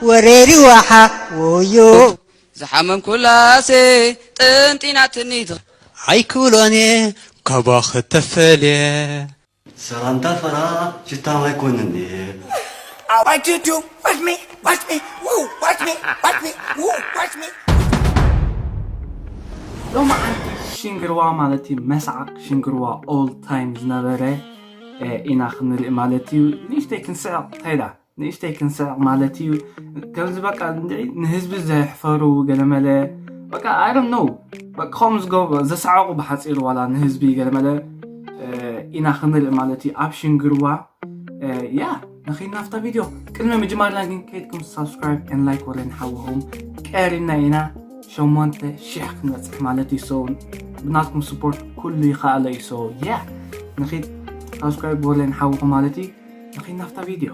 ወሬሪ ዋሓ ወዮ ዝሓመምኩላሴ ጥንጢናትኒ ኣይክብሎን እየ ካባኺ ተፈልየ። ሰላምታ ፈራ ሽታ ኣይኮንን እየ። What you do? Watch me, watch me, woo, watch me, watch me, woo, watch me. ሎማዓንቲ ሽንግርዋ ማለት እዩ፣ መሳዕቕ ሽንግርዋ ኦል ታይም ዝነበረ፣ እ፣ ኢና ክንርኢ ማለት እዩ። ንእሽተይ ክንስዕቕ፣ እንታይ ኢላ? ንእሽተይ ክንስዕቕ ማለት እዩ። ከምዚ በቃ እንድዒ ንህዝቢ ዘሕፈሩ ገለመለ፣ በቃ፣ I don't know። በቃ ከምኡ ዝገብ-፣ ዘስዓቑ ብሓጺሩ ዋላ ንህዝቢ ገለመለ፣ እ፣ ኢና ክንርኢ ማለት እዩ ኣብ ሽንግርዋ። እ፣ ያ፣ ንኺድ ናብታ ቪድዮ። ቅድሚ ምጅማርና ግን ከይድኩም ሳብስክራይብ ኤን ላይክ ወረ ንሓውኹም ቀሪብና ኢና። ሸሞንተ ሽሕ ክንበጽሕ ማለት እዩ። So፣ ብናትኩም ስፖርት ኩሉ ይኸኣሎ እዩ። So፣ ያ፣ ንኺድ ሳብስክራይብ ወረ ንሓውኹም ማለት እዩ። ንኺድ ናብታ ቪድዮ።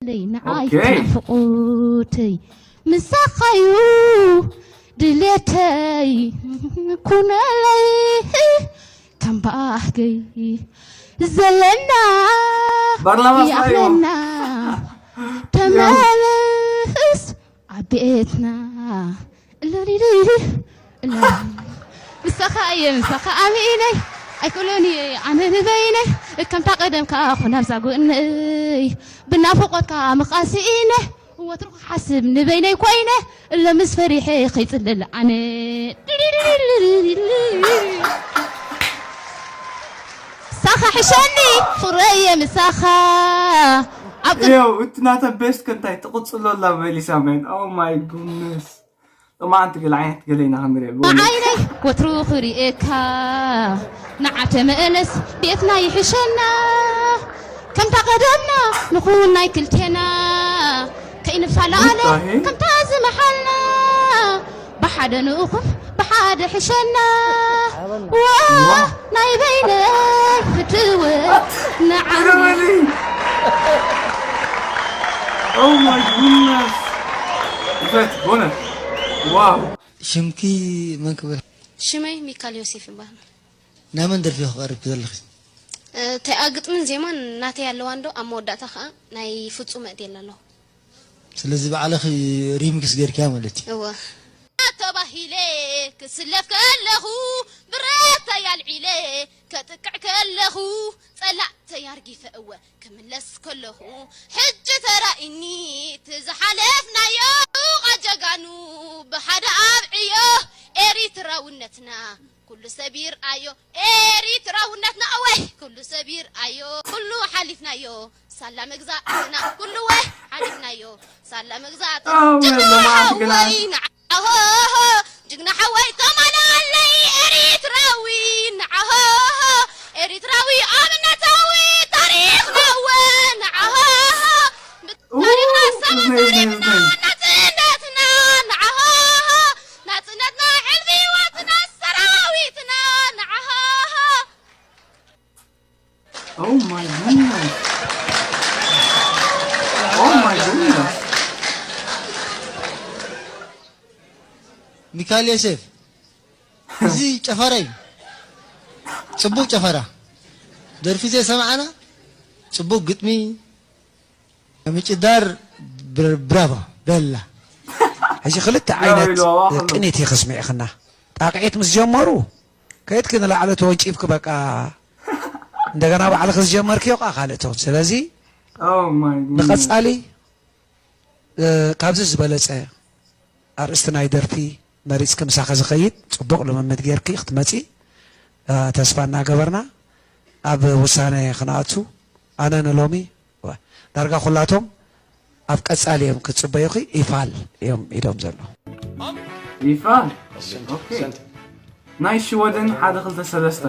ለይ ንዓይ ኦኬ። ናፍቆተይ ምሳኻዩ ድሌተይ ኩነለይ ከም ባህገይ ዘለና ባርላማ ስራዩ። ይኣኽለና ተመለስ ኣብ ቤትና እለሊሊ እለሊሊ ምሳኻ እየ ምሳኻ ኣሚነይ ኣይክእሎን እየ ኣነ ንበይነይ ከምታ ቀደምካ ኩን ኣብዛ ጎነይ ብናፍቆትካ ምኻሲ ኢነ ወትሩ ክሓስብ ንበይነይ ኮይነ እለ ምስ ፈሪሐ ከይጽልል ኣነ ሳኻ ሕሸኒ ፍረየ ምሳኻ ኣብ ቅድሚ Yo, እቲ ናታ ቤስት ከንታይ ትቕጽሎ ኣላ መሊሳ፣ man. Oh my goodness. ጥማዕንቲ ገለ ዓይነት ገለ ኢና ክንሪኦ ብእውነት። ንዓይነይ ወትሩ ክሪኤካ ንዓ ተመለስ ቤትና ይሕሸና ከምታ ቀደምና ንኹን ናይ ክልቴና ከይንፈላለ እንታይ? ከምታ ዝመሓልና ብሓደ ንኹን ብሓደ ሕሸና ዋ ናይ በይነይ ፍትወ ንዓ ግረመኒ። Oh my goodness. ይፈት፣ በእውነት። ዋው። ሽምኪ መን ክብል? ሽመይ ሚካል ዮሴፍ ይበሃል። ናይ መን ደርፊ ክቐርብ ዘለኺ? እ፣ እቲኣ ግጥምን ዜማን ናተይ ኣለዋ እንዶ፣ ኣብ መወዳእታ ኸኣ ናይ ፍጹም መእትየላ ኣለኹ። ስለዚ ባዕልኺ ሪሚክስ ጌርክያ ማለት እዩ። እወ። ተባሂለ ክስለፍ ከለኹ፣ ብረተይ ኣልዒለ ከጥቅዕ ከለኹ፣ ጸላእተይ ኣርጊፈ እወ ክምለስ ከለኹ፣ ሕጂ ተራኢኒ እቲ ዝሓለፍናዮ፣ ጀጋኑ ብሓደ ኣብዕዮ፣ ኤሪትራውነትና ኩሉ ሰብ ይርኣዮ፣ ኤሪትራውነትና እወ ኩሉ ሰብ ይርኣዮ፣ ኩሉ ሓሊፍናዮ፣ ሳላ መግዛእትና ኩሉ እወ ሓሊፍናዮ፣ ሳላ መግዛእትና ኣወ፣ ጅግና ሎማዓንቲ ግና ሓወይ ንዓ ኣሆሆ፣ ጅግና ሓወይ ተማላለይ ኤሪትራዊ፣ ንዓሆሆ፣ ኤሪትራዊ ኣብነታዊ ታሪኽና እወ፣ ንዓሆሆ፣ ኡ፣ ታሪኽና እዝነይ፣ እዝነይ፣ ሰማእታሪትና፣ እዝነይ። ናጽነትና፣ ንዓሆሆ፣ ናጽነትና፣ ሕልሚ ህይወትና፣ ሰራዊትና፣ ንዓሆሆ። Oh my goodness. Oh my goodness. ሚካኤል ዮሴፍ፣ እዚ ጨፈራ እዩ። ጽቡቕ ጨፈራ። ደርፊ ዘይሰማዕና፣ ጽቡቕ ግጥሚ፣ ምጭዳር ብር-፣ ብራቮ፣ በላ። ሕጂ ክልተ ዓይነት ኢልዋ፣ ዋላ ቅኔት እዩ ከስምዕኽና። ጣቕዒት ምስ ጀመሩ፣ ከይድኪ ንላዕሊ ተወንጪፍኪ፣ በቃ፣ እንደገና ባዕልኺ ዝጀመርክዮ ከዓ ካልእ ትኹን። ስለዚ፣ Oh my goodness። ንቐጻሊ፣ እ፣ ካብዚ ዝበለጸ ኣርእስቲ ናይ ደርፊ መሪጽኪ ምሳኺ ዝኸይድ ጽቡቕ ልምምድ ጌርኪ ክትመጺ፣ እ፣ ተስፋ እናገበርና ኣብ ውሳነ ክንኣቱ፣ ኣነ ንሎሚ፣ ዳርጋ ኩላቶም ኣብ ቀጻሊ እዮም ክጽበዩኺ፣ ይፋል እዮም ኢሎም ዘለዉ። ይፋል? ኦኬ። ናይ ሽወደን ሓደ ክልተ ሰለስተ።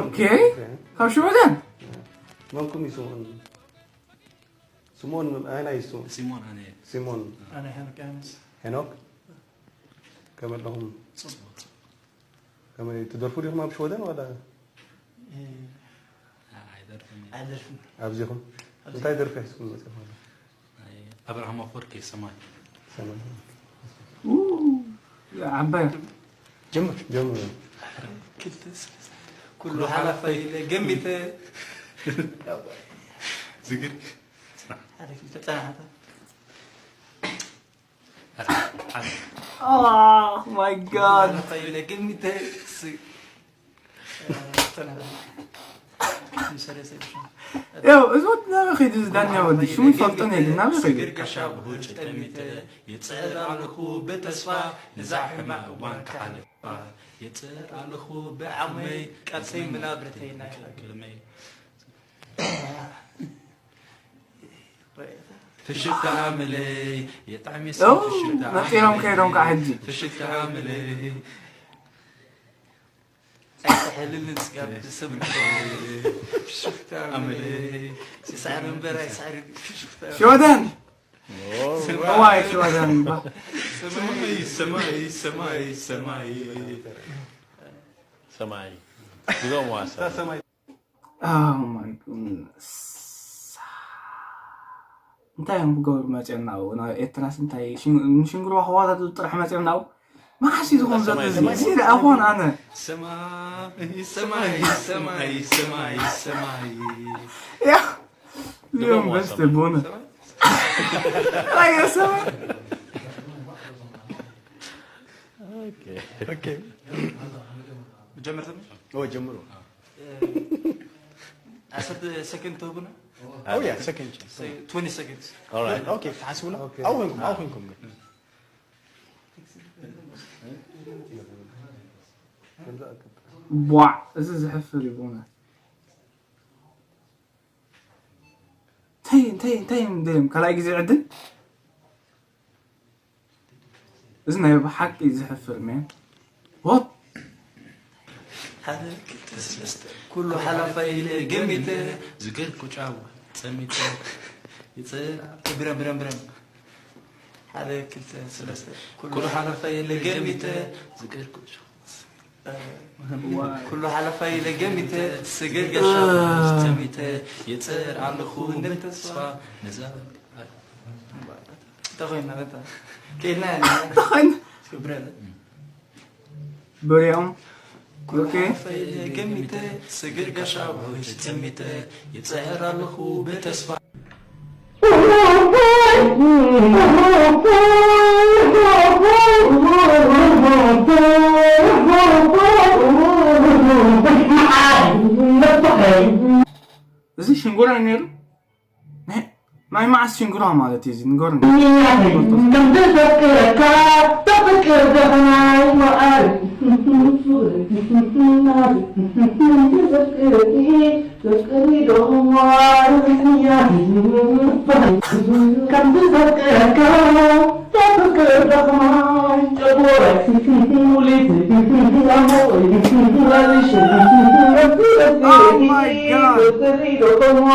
ኦኬ፣ ካብ ሽወደን። መንኩም እዩ ስምኦን? ስምኦን ኣየናይ እዩ ስሙ? ሲሞን ኣነ። ሲሞን። ኣነ ሄኖክ ዮሃንስ። ሄኖክ? ከመይ ኣለኹም? ጽቡቕ። ከመይ ትደርፉ ዲኹም ኣብ ሽወደን ዋላ? እ፣ ኣይደርፍን። ኣይደርፍን። ኣብዚኹም? ኣብዚ። እንታይ ደርፊ ሒዝኩም መጺኹም? ናይ ኣብርሃም ኣፈወርቂ ሰማይ። ሰማይ። ኡ፣ ዓባይ። ጀምር። ጀምር። ክልተ፣ ሰለስተ። ኩሉ ሓላፋይ ኢለ ገሚተ። ዝግር። ሓደ ክልተ ጸናሕታ። Oh my God. ሓላፋይ ኢለ ገሚተ። ስ-፣ እ፣ ጸናሕታ። ሰለስተ። ያው፣ እዚ ወዲ ናበይ ኸይዱ፣ እዚ ዳኛ ወዲ? ሽሙ ይፈልጦን የለን፣ ናበይ ኸይዱ? ስግር ጋሻ ብሁጭ ጠሚተ፣ ይጽዕር ኣለኹ ብተስፋ፣ ነዛ ሕማቕ እዋን ክሓልፋ። የጽር ኣለኹ ብዓቕመይ፣ ቃልሰይ መናብርተይ ናይ ሕልመይ። ፍሽኽታ ኣመለይ፣ የጣዕሚ ኦ፣ ፍሽኽታ ነጢሮም ኣመለይ፣ ከይዶም ከዓ ሕጂ። ፍሽኽታ ኣመለይ። ኣይተሕልልን ስጋብ ሰብ ፍሽኽታ ኣመለይ። ኣመለይ። ይስዕር እምበር ኣይስዕርን ፍሽኽታ። ሽወደን! እዋይ፣ ሽወደን እባ። ሰማይ፣ ሰማይ፣ ሰማይ፣ ሰማይ። ሰማይ። ድገምዋ፣ ሰማይ። ሰማይ። Oh my goodness። እንታይ እዮም ክገብሩ መፅኦም ናብኡ? ናብ ኤርትራስ እንታይ ሽን-፣ ንሽንግርዋ ክዋታቱ ጥራሕ መፅኦም ናብኡ? መዓስ እዩ ዝኾን ዘሎ እዚ? እዚ ደኣ ኮን ኣነ። ሰማይ፣ ሰማይ፣ ሰማይ፣ ሰማይ፣ ሰማይ። ያ፣ እዮም በስተ ቦነ። ኣየ ሰማይ። ኦኬ። ኦኬ። ጀምር ተመ? ኦ፣ ጀምሩ። ዓሰርተ ሰከንድ ትህቡና? Oh yeah, second. Twenty seconds. All right. Okay, ሓስቡና? Okay. ኣውንኩም፣ ኣውንኩም። ቧዕ፣ እዚ ዝሕፍር እዩ ብእውነት። እንታይ፣ እንታይ፣ እንታይ እዮም ደም ካልኣይ ግዜ ዕድል? እዚ ናይ ብሓቂ ዝሕፍር፣ man። What? ሓደ፣ ክልተ፣ ሰለስተ። ኩሉ ሓላፋይ ኢለ ገሚተ። ዝገርኩ ጫው ጸሚተ። ይጽ-፣ ብረም፣ ብረም፣ ብረም። ሓደ፣ ክልተ፣ ሰለስተ። ኩሉ ኩሉ ሓላፋይ ኢለ ገሚተ። ዝገርኩ ጫው። ኩሉ ሓላፋይ ኢለ ገሚተ፣ ስግር ገሻ ጸሚተ፣ ይጽር ኣለኹ ብተስፋ፣ ነዛ ተኾይና፣ በታ። ከይድና፣ ያለ። ተኾይና። እስኪ ብረር። ብሪኦም። ኩሉ ሓላፋይ ኢለ ገሚተ፣ ስግር ገሻ ጸሚተ፣ ይጽር ኣለኹ ብተስፋ። እዚ ሽንጉራ ነይሩ? ናይ፣ ናይ መዓስ ሽንጉራ ማለት እዩ እዚ? ንገሩኒ። ከም ዝፈቅረካ ተፍቅር ደኸናይ መዓር። Oh my God.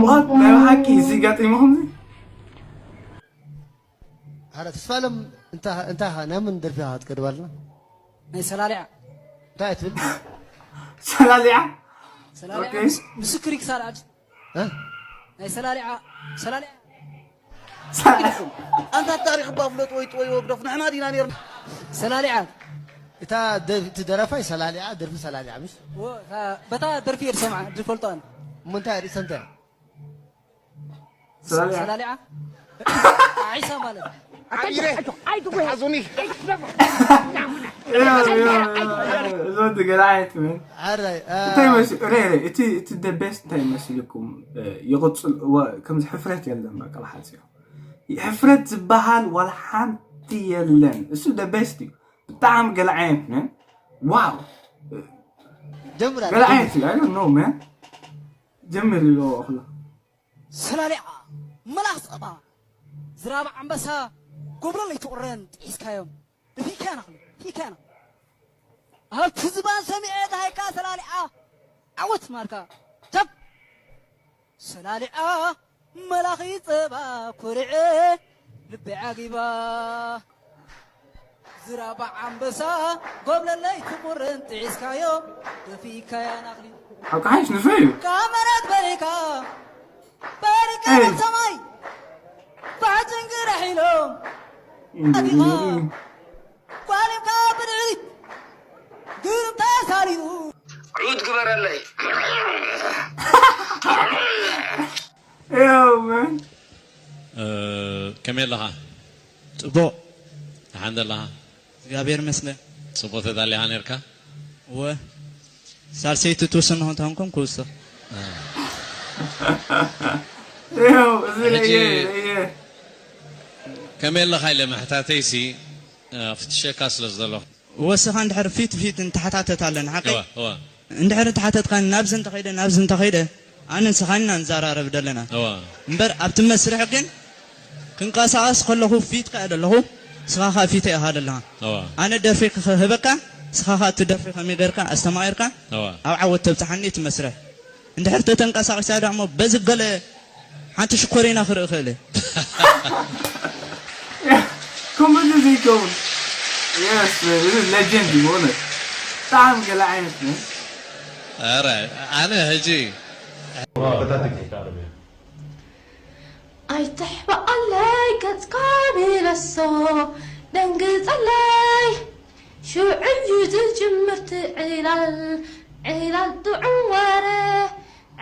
What? ናይ ብሓቂ እዚ ገጢሙኹም? ኣረ ተስፋለም፣ እንታ-፣ እንታይ ኢኻ? ናይ መን ደርፊ ኢኻ ክትቀድባልና? ናይ ሰላሊዓ። እንታይ ትብል? ሰላሊዓ? ሰላሊዓ ኦኬ። ምስ-፣ ምስክር እዩ ክሳብ ሕጂ። እ? ናይ ሰላሊዓ፣ ሰላሊዓ። ሰላሊዓ። ኣንታ ታሪኽ እባ ፍለጥ ወይ ጥወይ ወግደፍ፣ ንሕና ዲና ነይርና። ሰላሊዓ። እታ ደ-፣ እቲ ደረፋይ ሰላሊዓ፣ ደርፊ ሰላሊዓ፣ ምሽ? ወ-፣ እታ፣ በታ ደርፊ እየ ዝሰምዓ፣ ዝፈልጦ ኣነ። እሞ እንታይ ርእሰ እንታይ? ሰላሊዓ። ሰላሊዓ? ዓይሳ ማለት። ዓይረ፣ ተሓዙኒ። እዞም ትግራይት፣ ምን? ኣራይ፣ አ፣ እንታይ መሲ-፣ ሬ፣ ሬ፣ እቲ፣ እቲ the best እንታይ መሲልኩም? እ፣ ይቕጽል፣ ወ-፣ ከምዚ ሕፍረት የለን፣ በቃ፣ ብሓጺሩ። ሕፍረት ዝበሃል ዋላ ሓንቲ የለን። እሱ the best እዩ። ብጣዕሚ ገለ ዓይነት፣ ምን? ዋው ጀምር ገለ ዓይነት እዩ I don't know man ጀምር ይብሎ ኣኽሎ ሰላሊዓ መላኽ ጸባ ዝራብ ዓንበሳ ጎብለለይ ትቑረን ጥሒስካዮም ደፊእካያ ናኽሎ ደፊእካያ ናኽሎ ኣብቲ ዝባን ሰሚዐ ደሃይካ ሰላሊዓ ዓወት ማርካ ቸብ ሰላሊዓ መላኺ ጸባ ኮሪዐ ልበይ ዓጊባ ዝራባ ዓንበሳ ጎብለለይ ትቁርን ጥዒስካዮ ደፊካያ ናኽሊ ሓቃይሽ ንሱ እዩ ካብ መሬት በሪካ በሪካ ኤይ። ናብ ሰማይ ብሕጅንግራሕ ኢሎም ኣዲኻ ጓልካ ብድዕሪት ግርም ተሳሊጡ ዑድ ግበረለይ Yo, man. ከመይ ኣለኻ? ጽቡቕ ደሓን ዘለኻ? እግዚኣብሔር ይመስገን። ጽቡቕ ተዳሊኻ ነርካ? እወ ሳልሰይቲ ትውስን ንኾን ተኾንኩም ክውስኽ። Yo, እዚ ሕጂ ለየ ለየ ከመይ ኣለኻ ኢለ ምሕታተይሲ ኣፍትሸካ ስለ ዘለኹ። ወስኻ እንድሕር ፊት ፊት ንተሓታተት ኣለና ሓቀይ እወ እወ እንድሕር ተሓተትካኒ ናብዚ እንተኸይደ ናብዚ እንተኸይደ ኣነ ንስኻን ኢና ንዘራረብ ዘለና እወ እምበር ኣብቲ መስርሕ ግን ክንቀሳቐስ ከለኹ ፊትካ እየ ዘለኹ ንስኻ ከዓ ፊተይ ኢኻ ዘለኻ እወ ኣነ ደርፊ ክህበካ ንስኻ ከዓ እቲ ደርፊ ከመይ ገርካ ኣስተማቒርካ እወ ኣብ ዓወት ተብፅሓኒ እቲ መስርሕ እንድሕር ተተንቀሳቒሳ ደኣ እሞ በዚ ገለ ሓንቲ ሽኮሪና ክርኢ ክእል እየ። ከምኡ ዘይከውን yes man፣ እዚ ሌጀንድ እዩ በእውነት ብጣዕሚ ገለ ዓይነት man። ኧረ ኣነ ሕጂ ኣይትሕባኣለይ ገጽካ ብለሶ ደንግጸለይ ሽዑ እዩ ዝጅምር እቲ ዕላል ዕላል ጥዑም ወረ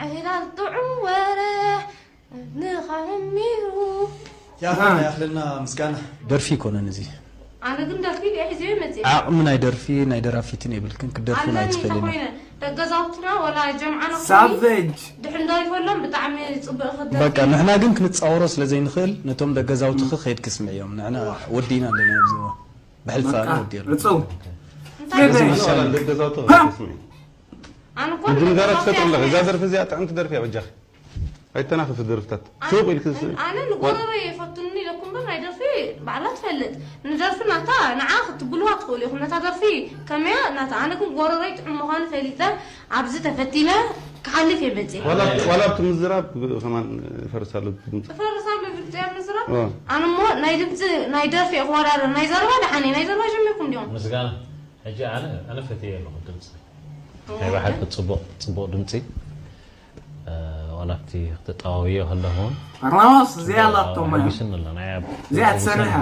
ዕላል ጥዑም ወረ ንኻህሚሩ ያኸና ያኽልና ምስጋና ደርፊ ይኮነን እዚ ኣነ ግን ደርፊ ድየ ሒዘዮ መፅየ ዓቕሚ ናይ ደርፊ ናይ ደራፊትን የብልክን ክትደርፍን ኣለኒ ኣይትኽእልን እንተኮይነ ደገዛውትና ወላ ጀምዓና ኮይኒ ሳቬጅ ድሕር እንዳ ይፈሎም ብጣዕሚ ፅቡቅ ክትደርፊ በቃ ንሕና ግን ክንፃወሮ ስለ ዘይንኽእል ነቶም ደገዛውትኺ ከይድኪ ስምዕዮም ንሕና ወዲእና ኣለና ኣብዚ እዋን ብሕልፊ ኣነ ወዲእና ርፅው እንታይ እንታይ ይሻላል ደገዛውትኺ ከይትስምዒ ኣነ እኮ ንደገዛውትኺ እያ እዛ ደርፊ እዚኣ ጥዕምቲ ደርፊ እያ በጃኺ ኣይተናኽፊ ደርፍታት ሱቕ ኢልኪ ኣነ ንጎረሮ የፈቱኒ ኢለኩም በር ናይ ደርፊ ባዕላ ትፈልጥ ንደርፊ ናታ ንዓ ክትብልዋ ትኽእሉ ኢኹም ነታ ደርፊ ከመያ ናታ ኣነ ግን ጎረሮይ ጥዑም ምዃኑ ፈሊጠ ኣብዚ ተፈቲነ ክሓልፍ እየ መፅየ ዋላ ኣብቲ ምዝራብ ከማን ይፈርስ ኣሎ ድምፂ ይፈርስ ኣሎ ድምፂ እያ ምዝራብ ኣነ እሞ ናይ ድምፂ ናይ ደርፊ እየ ክወዳደር ናይ ዘረባ ደሓን እየ ናይ ዘረባ ጀሚርኩም ዲኹም ምስጋና ሕጂ ኣነ ኣነ ፈትየ ኣለኹ ድምፂ ናይ ብሓቂ ፅቡቕ ፅቡቕ ድምፂ ዋላ ኣብቲ ክተጠዋውዮ ከለኹ እውን ራሞስ እዚኣ ኣላቶ ማያ ሓጒስኒ ኣሎ ናይ ኣብ እዚኣ ትሰርሕ እያ።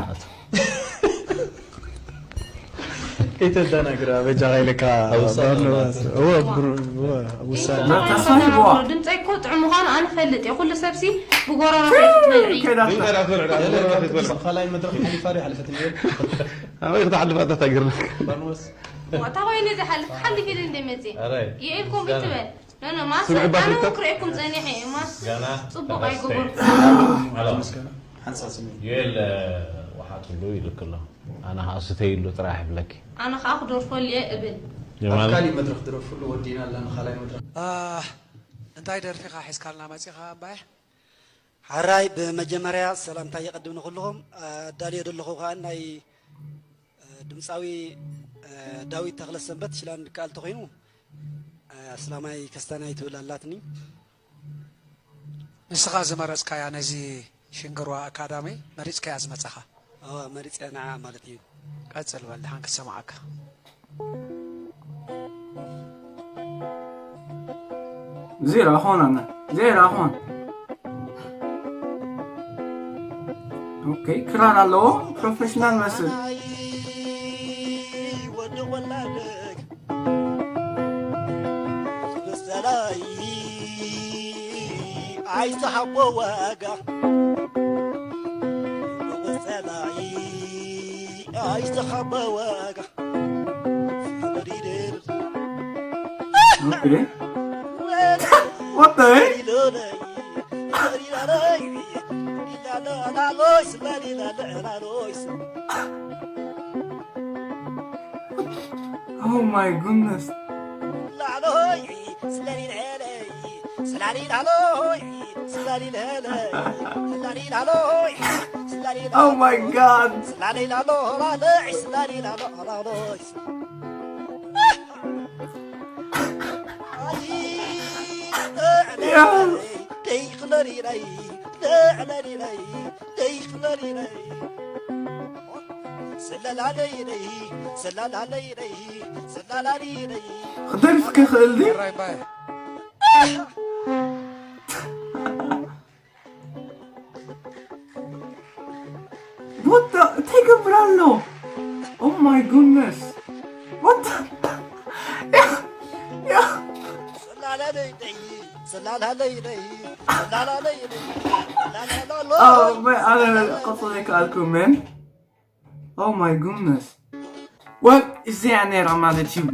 ከይተደናግራ በጃኻ ኢለካ ኣብ ውሳነ ባርኖስ ናቱ። እወ ብሩ- እወ ኣብ ውሳነ ተስፋ ይህብዋ ድምፀይ እኮ ጥዑም ምዃኑ ኣነ ፈልጥ እየ ኩሉ ሰብሲ ብጎረሮ ክትበልዒ ከይዳ እንታይ ደኣ ትበልዕ ደኣ? ገለ ትበልዕ ካብቲ ክትበልዕ። ብዝኾ ካልኣይ መድረኽ ሓሊፋ ድያ ሓለፈትኒ ኣበይ ክትሓልፍ ኣታ ታጊርና? ባርኖስ ዋታ ኮይነ ዝሓልፍ ሓሊፍ ኢለ እንደ መፅየ ኣረ የኤልኩም ምስጋና። ይትበል ኖ ኖ ማስ ስምዒ ኣነ ባትሪታት? እውን ክርእየኩም ፀኒሐ እየ ማስ ምስጋና ፅቡቅ ተኸስተ። ኣይገበርኩ ኣሎ ምስጋና ሓንሳብ ስምዒ ዮኤል ወሓጥሉ ይልክ ኣሎ ኣነ ከዓ ስተይሉ ጥራሕ ይብለኪ ኣነ ከዓ ክደርፈሉ እየ እብል ኣብ የማነ ካሊእ መድረኽ ድረፍሉ ወዲና ኣለና ካልኣይ መድረኽ እንታይ ደርፊኻ ሒዝካልና መፂኻ ኣባየ? ሓራይ ብመጀመርያ ሰላምታ የቐድም ንኹልኹም ኣዳልዮ ዘለኹ ከዓ ናይ ድምፃዊ ዳዊት ተኽለሰንበት ሽላን ድከኣል ተኾይኑ ኣስላማይ ከስታናይ ትብል ኣላትኒ ንስኻ ዝመረፅካያ ነዚ ሽንግርዋ ኣካዳሚ መሪፅካያ ዝመፃኻ ኣዋ መሪፅያ ንዓ ማለት እዩ ቀፅል በል ድሓን ክትሰማዓካ ዜሮ ኾን ኣነ ዜሮ ኾን ኦኬ ክራር ኣለዎ ፕሮፌሽናል መስል ኣይተሓቦ ዋጋ ንወፀላይ ኣይተሓቦ ዋጋ Okay. What the heck? Oh my goodness. ላሎይ ስላሊ ላሎይ ስላሊ ላሎይ ስላሊ ላሎይ ስላሊ ላሎይ ስላሊ Oh my god. ስላሊ ላሎ ላሎይ ስላሊ ላሎ ላሎይ Yes. ደይ ክለሪ ናይ ደዕለሪ ናይ ደይ ክለሪ ናይ ስለላለይ ናይ ስለላለይ ናይ ስለላለይ ናይ ክደርፍ ክኽእል ድዩ? ራይ ባይ What the እንታይ ይገብር ኣሎ? Oh my goodness. What the Yeah. Yeah. ስላላለይ ናይ ስላላለይ ናይ ስላላለይ ናይ ስላላሎ Oh man, ኣነ ክቕጽል ኣይከኣልኩን man. Oh my goodness. Well, እዚኣ ነይራ ማለት እዩ።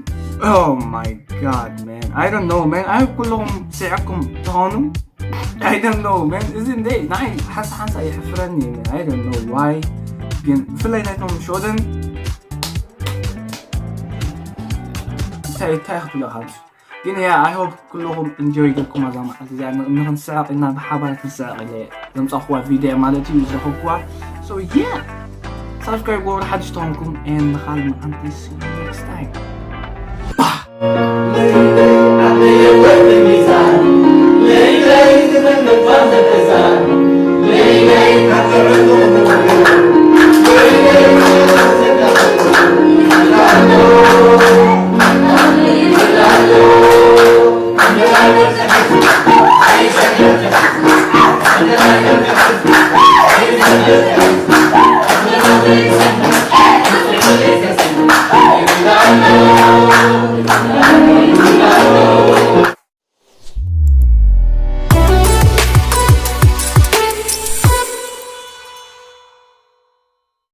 Oh my god man. I don't know man. I ኩለኹም ስዒቕኩም ትኾኑ. I don't know man. እዚ እንደ ናይ ሓንሳ ሓንሳ የሕፍረኒ man. I don't know why. ግን ብፍላይ ናይቶም ሸወደን እንታይ እንታይ ክትብሎ ካብ ግን yeah, I hope ኩለኹም enjoy ጌርኩም ኣዛ መዓልቲ እዚኣ ን- ንኽንስዕቕ ኢና ብሓባር ክንስዕቕ ኢለ ዘምጻኹዋ ቪድዮ ማለት እዩ ዝረኸብኩዋ። So yeah, subscribe ወር ሓድሽ ተኾንኩም and ንኻል መዓልቲ see you next time. Bah!